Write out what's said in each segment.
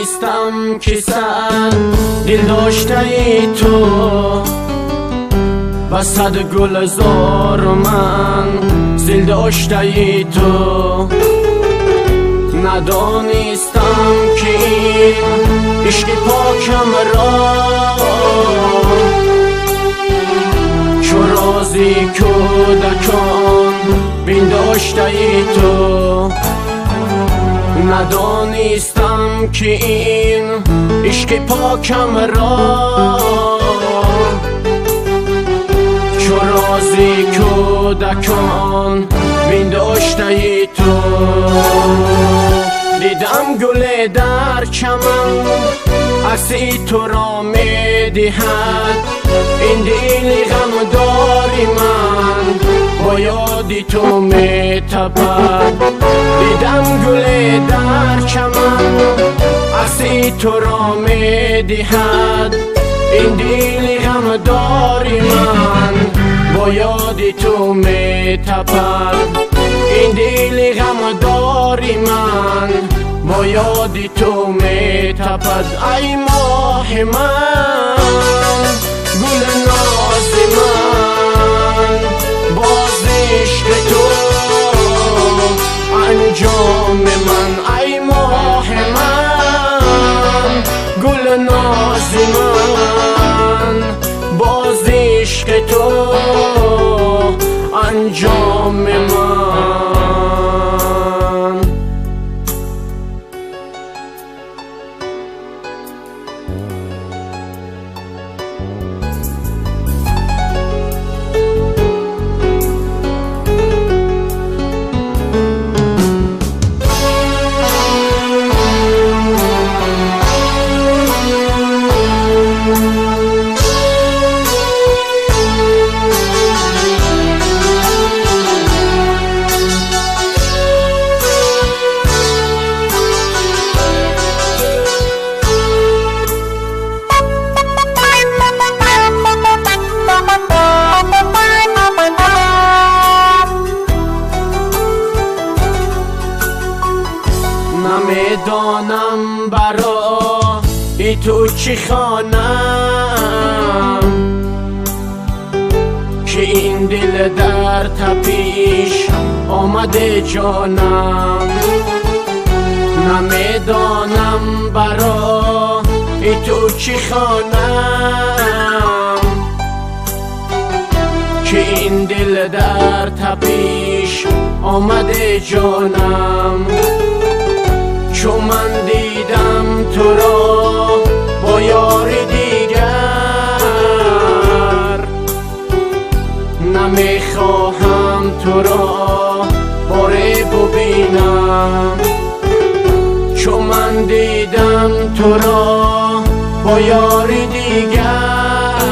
Надонистам ки сад дил доштаи ту, ба сад гулзор ман зил доштаи ту. Надонистам ки ин ишқи покам ро чу рози кӯдакон биндоштаи ту. Надонистам ки ин ишқи покам ро чу рози кӯдакон биндоштаи ту. Дидам гуле дар чаман акси туро медиҳад, ин дили ғамдори ман бо ёди ту метапад. Дидам гуле дар чаман акси туро медиҳад, ин дили ғамдори ман бо ёди ту метапад. Ин дили ғамдори ман бо ёди ту метапад. Ай моҳи ман, гули нози ман, боз ишқи ту анҷоми ман. Ай моҳи ман, гули нози ман, боз ишқи ту анҷоми ман. Намедонам барои ту чӣ хонам, ки ин дил дар тапиш омаде ҷонам. Намедонам барои ту чӣ хонам, ки ин дил дар тапиш омаде ҷонам. Чу ман дидам туро бо ёри дигар, намехоҳам туро боре бубинам. Чу ман дидам туро бо ёри дигар,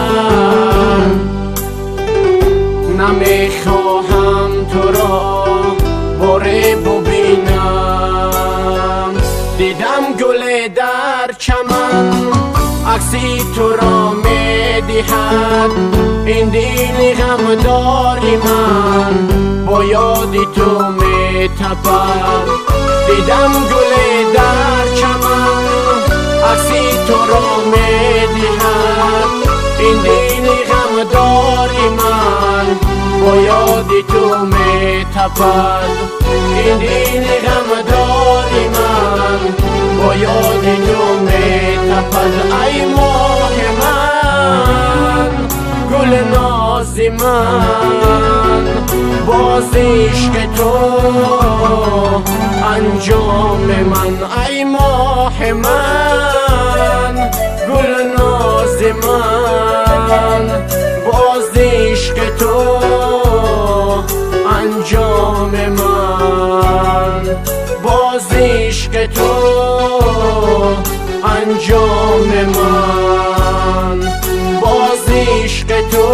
намехоҳам туро боре бубинам. Дидам гуле дар чаман акси туро медиҳад, ин дили ғамдори ман бо ёди ту метапад. Дидам гуле дар чаман акси туро медиҳад, ин дили ғамдори ман бо ёди ту метапад. Ин дили ғамдори ман бо ёди ту метапад. Ай моҳи ман, гули нози ман, боз ишқи ту анҷоми ман. Ай моҳи ман, гули нози ман, боз ишқи ту анҷоми ман. Боз ишқи ту анҷоми ман. Боз ишқи ту.